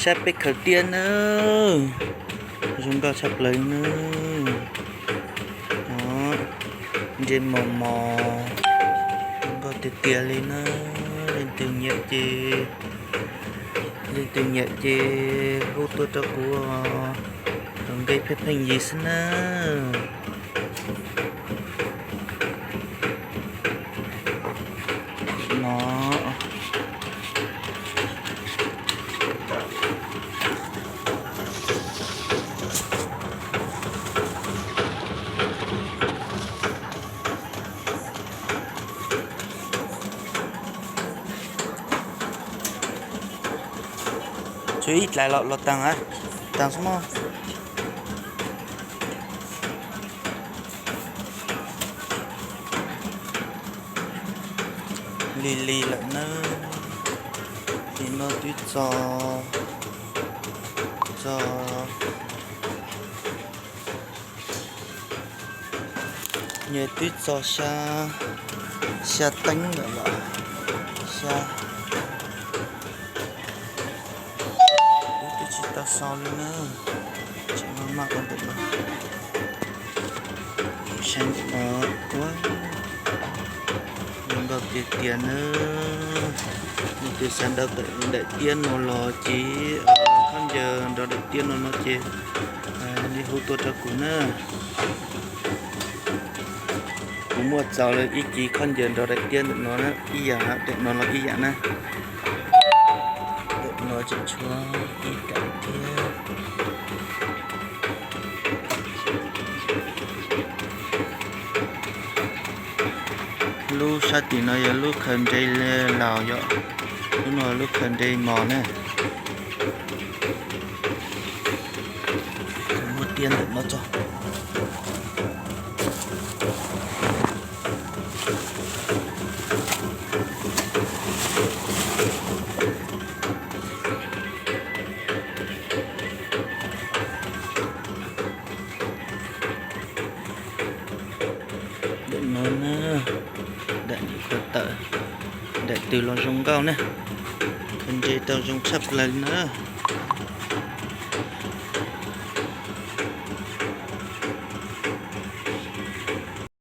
Saib peb khaws tiab nawb, zoo nkauj tshaj plaws nawb. Ntse mos mos, zoo nkauj tiag tiag li nawb. Leej twg nyiam ces, leej twg nyiam ces hu tuaj rau kuv, tus nqi pheej pheej yig xwb nawb. No. Tshuav ib dlaim los los taag, taag xwb mog. Lig lig lawm nawb. Lig no twb txog, txog, nyias twb txog xya, xya teeb lawm los, xya, twb tsis tau xaus li na. Tseem maj maj ua ntawm no, saib ntawm no, ua zoo nkauj tiag tiag nawb. Leej twg xav nrau daim tiab no los ces khaub ncaws nrau daim tiab no no ces li hu tuaj rau kuv na. Kuv muaj txaus li ib ce khaub ncaws nrau daim tiab ntawm no ib yam, daim no los ib yam na. Daim no tseem tshuav ib daim thiab. Lub sab tim no yog lub khaws nres laus yom, lub no lub khaws nres mos na. Muab tiab ntawm no tso. Daim no na, daim khaws tawm, daim twg los zoo nkauj na, khaws nres tau zoo tshaj plaws na.